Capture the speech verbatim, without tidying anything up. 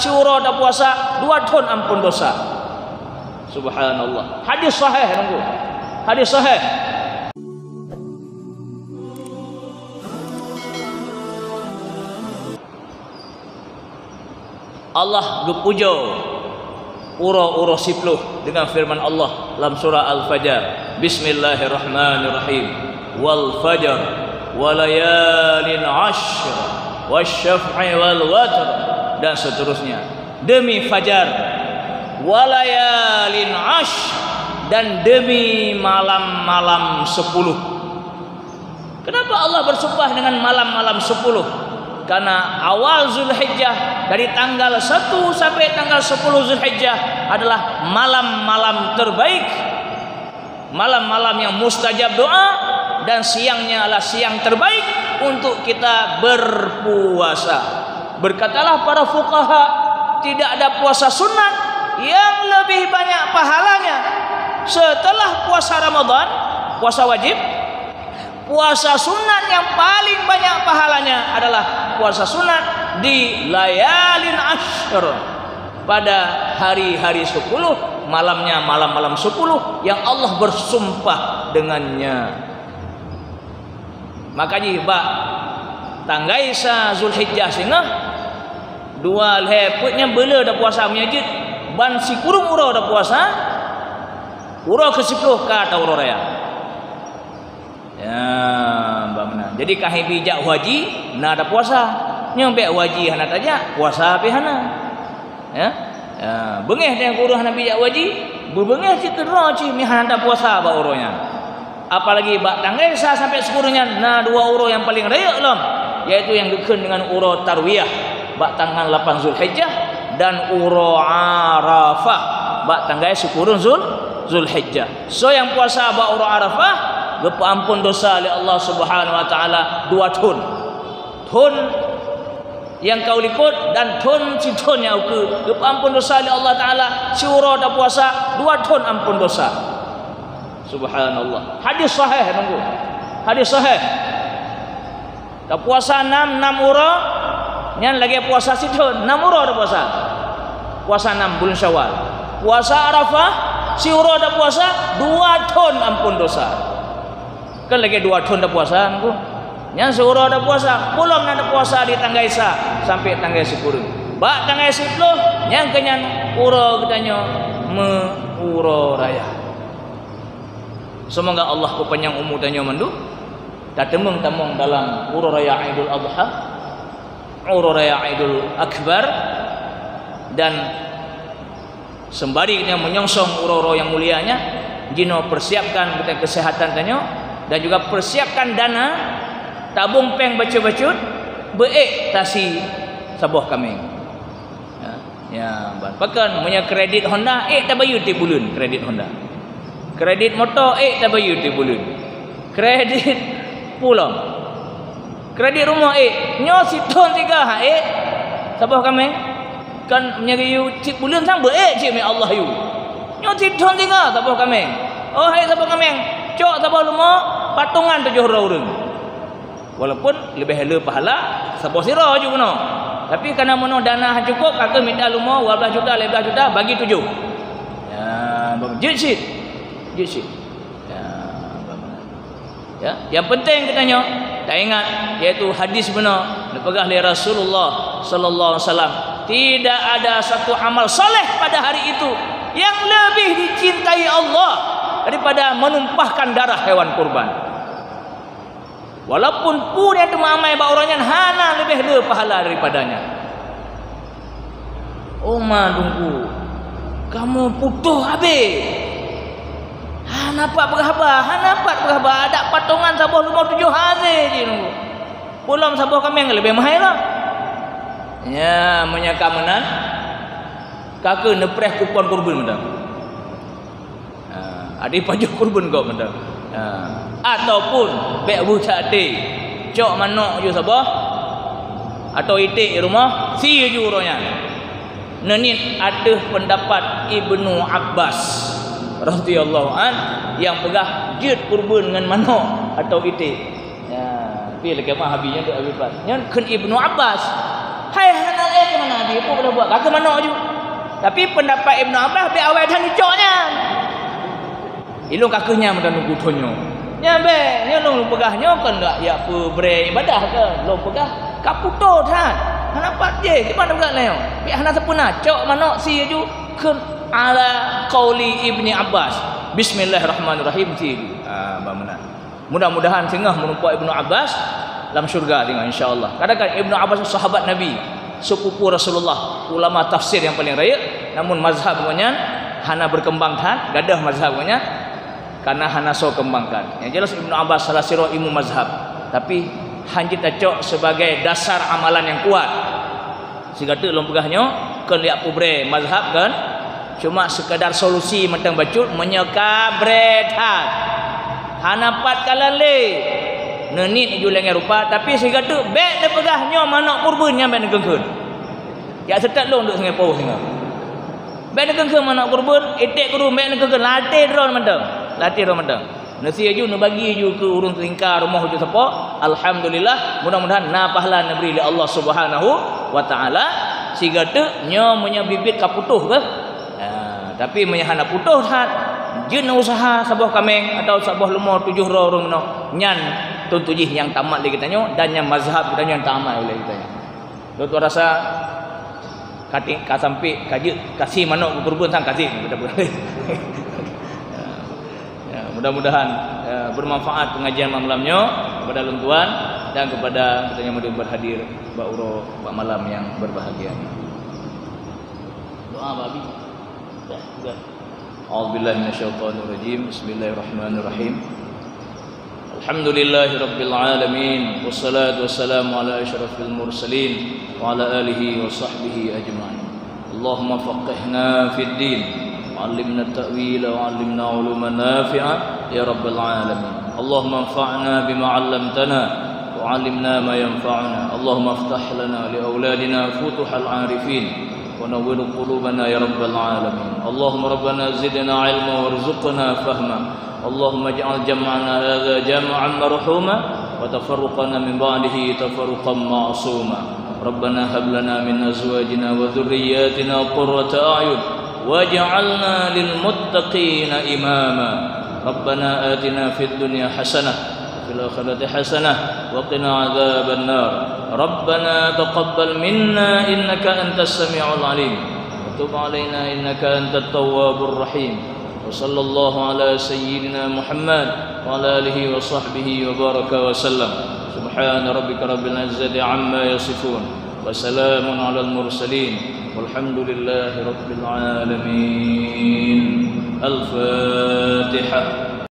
Siuroe tapuasa, dua thon amphon dosa. Subhanallah. Hadis sahih, nunggu. Hadis sahih. Allah geupujoe uroe-uroe siploh dengan firman Allah lam surah Al-Fajr, "Bismillahirrahmanirrahim. Wal fajr, wa layalin ashr, wasyaf'i wal watr," dan seterusnya. "Demi fajar, wa layalin ashr, dan demi malam-malam sepuluh." Kenapa Allah bersumpah dengan malam-malam sepuluh? Karena awal Zulhijjah, dari tanggal satu sampai tanggal sepuluh Zulhijjah, adalah malam-malam terbaik, malam-malam yang mustajab doa, dan siangnya adalah siang terbaik untuk kita berpuasa. Berkatalah para fuqaha, tidak ada puasa sunat yang lebih banyak pahalanya setelah puasa Ramadan, puasa wajib. Puasa sunat yang paling banyak pahalanya adalah puasa sunat di layalin ashr, pada hari-hari sepuluh, malamnya malam-malam sepuluh yang Allah bersumpah dengannya. Maka jih bak tanggai sa Zulhijjah singoh, dua lhèe peuet nyan beu le tapuasa meunyo jeuet ban sikureueng uroe tapuasa, uroe keusiploh ka ata uroe raya. Ya, bak meunan. Jadi ka hibi jak haji, na tapuasa. Nyoe bèk haji hana tajak, puasa pih hana. Ya. Ya, beungèh teuh ureueng hana bijak haji, beubeungèh cit keudroe cit meuhana tapuasa bak uroe nyan. Apalagi bak tanggai sa sampai sikureueng nyan na dua uroe nyang paleng rayeuk lom, yaitu nyang geukheun deungon uroe tarwiyah bak tanggai lapan Zulhijjah dan uroe Arafah bak tanggai sikureueng Zul-, Zulhijjah. Soe nyang puasa bak uroe Arafah geupeuamphon dosa lé Allah Subhanahu wa Taala dua thon. Thon nyang ka u likot dan thon sithon nyang ukeue geupeuamphon dosa lé Allah Taala, siuroe tapuasa dua thon amphon dosa. Subhanallah. Hadis sahih, nunggu. Hadis sahih. Tapuasa nam, nam uroe, nyan lagèe puasa sithon, nam uroe tapuasa. Puasa nam buleuen Syawal. Puasa Arafah, siuroe tapuasa dua thon amphon dosa. Kan lagèe dua thon tapuasa, nunggu. Nyan siuroe tapuasa, pulom na tapuasa di tanggai sa sampai tanggai sikureueng. Bak tanggai siploh, nyan keuh nyan uroe geutanyoe meu-, uroe raya. Seumoga Allah peupanyang umu tanyoe mandum, tateumeung tamong dalam uroe raya Idul Adha, uroe raya Idul Akbar, dan seumbari nyan meunyongsong uroe-uroe nyang mulia nyan, jinoe persiapkan keutai keuseuhatan tanyoe dan juga persiapkan dana, tabong péng bacut-bacut, beu ék tasi saboh kaméng. Ya, ya, ban. Pakon, meunyoe kredit Honda, ék tabayeue tiep buleuen kredit Honda. Kredit moto, ék tabayeue tiep buleuen. Kredit pulang. Kredit rumoh, ék. Nyoe sithon tiga, ha, ék. Saboh kaméng. Kan meunyoe yue tiep buleuen sang beu ék cit mé Allah yue. Nyoe sithon tiga, saboh kaméng. Oh, hai saboh kaméng. Cok saboh leumo, patongan tujoh droe ureueng. Walaupun leubeh le pahala saboh sidroe ju keunoe. Tapi kareuna meunoe dana han cukôp, ka keuh mita leumo dua blaih juta, lhèe blaih juta, bagi tujoh. Ya, jeuet cit. Jeuet cit. Ya, ya, yang penting geutanyoe taingat, yaitu hadis bunoe neupeugah lé Rasulullah sallallahu alaihi wasallam, "Tidak ada satu amal saleh pada hari itu yang lebih dicintai Allah daripada menumpahkan darah hewan kurban." Walaupun peue nyang teuma amai bak uroe nyan hana leubeh le pahala daripada nyan. Oh ma Teungku, kamoe putôh habéh. Hana pat peugah haba, hana pat peugah haba, adak patongan saboh leumo tujoh hasé jih Teungku. Pulom saboh kaméng leubeh meuhai lom. Nya, meunyo ka meunan, ka keuh neupreh kupon kurban mantong. Ha, adak pajoh kurban gob mantong. Ha, ataupun bèk beucak até. Cok manok ju saboh atau iték di rumoh, sie ju uroe nyan. Neuniet ateueh peundapat Ibnu Abbas radhiyallahu an nyang peugah jeuet kurban ngon manok atau iték. Ya, tapi lagèe mah Abi nyan deuek Abi Abbas. Nyan kheun Ibnu Abbas. Hai hana lé keuh hana habéh, peue boleh buat? Ka keuh manok ju. Tapi pendapat Ibnu Abbas bèk awai that neucok nyan. Ilôn ka keuh nyan meunan nunggu thon nyoe. Nyan bèk, nyoe lôn peugah nyoe kon jak peubré ibadah keuh. Lôn peugah ka putôh that. Hana pat jéh, kiban peugah lé nyoe. Bèk hana sapeue na, cok manok sie ju kheun ala qauli Ibni Abbas. Bismillahirrahmanirrahim sie ju. Ah, bah meunan. Mudah-mudahan singoh meurumpok Ibnu Abbas lam syurga singoh, insya Allah. Kadang kan Ibnu Abbas sahabat Nabi, sepupu Rasulullah, ulama tafsir nyang paling rayeuk, namun mazhab gobnyan hana berkembang that, gadoh mazhab gobnyan, karena hana soe kembangkan. Yang jelas Ibnu Abbas salah sidroe imum mazhab, tapi hana jeuet tacok sebagai dasar amalan nyang kuat. Sigoe teuk lôn peugah nyoe, kon jak peubré mazhab kan, cuma sekadar solusi mantong bacut, meunyoe ka bré that. Hana pat kalon lé. Neuniet ju lagèe rupa, tapi sigoe teuk bèk neupeugah nyoe manok kurban nyan bèk neukheun-kheun. Jak seutôt lôn duek sungai Pauh singoh. Bèk neukheun-kheun manok kurban, iték kurban bèk neukheun-kheun, latih droe mantong. Latih droe mantong. Neusie ju, neubagi ju keu ureueng teuingka rumoh ju sapo. Alhamdulillah, mudah-mudahan na pahala neubri lé Allah Subhanahu wa Taala. Sigoe teuk nyoe meunyoe bibit ka putôh keuh. Ha, tapi meunyoe hana putôh that, jeuet neuusaha saboh kaméng atawa saboh leumo tujoh droe ureueng meunoe. Nyan teuntu jih nyang tamat lé geutanyoe dan nyan mazhab geutanyoe nyang tamat lé geutanyoe. Lôn tuan rasa ka ti-, ka sampai, ka jeuet, ka sie manok keu kurban sang ka sie, kata peugah. Ya, mudah-mudahan, ya, bermanfaat pengajian malam nyoe kepada lôn tuan dan kepada kita yang berhadir bak uroe, bak malam yang berbahagia. Doa bak Abi. Dah, dah. أعوذ بالله من الشيطان الرجيم. بسم الله الرحمن الرحيم. الحمد لله رب العالمين، والصلاة والسلام على أشرف المرسلين وعلى آله وصحبه أجمعين. اللهم فقهنا في الدين، وعلمنا التأويل، وعلمنا علوما نافعة يا رب العالمين. اللهم انفعنا بما علمتنا، وعلمنا ما ينفعنا. اللهم افتح لنا لأولادنا فتوح العارفين، ونور قلوبنا يا رب العالمين. اللهم ربنا زدنا علما وارزقنا فهما. اللهم اجعل جمعنا هذا جمعا مرحوما، وتفرقنا من بعده تفرقا معصوما. ربنا هب لنا من أزواجنا وذرياتنا قرة أعين، واجعلنا للمتقين إماما. ربنا آتنا في الدنيا حسنة، وفي الآخرة حسنة، وقنا عذاب النار. ربنا تقبل منا إنك أنت السميع العليم، وتب علينا إنك أنت التواب الرحيم. وصلى الله على سيدنا محمد وعلى آله وصحبه وبارك وسلم. سبحان ربك رب العزة عما يصفون، وسلام على المرسلين، والحمد لله رب العالمين. الفاتحة.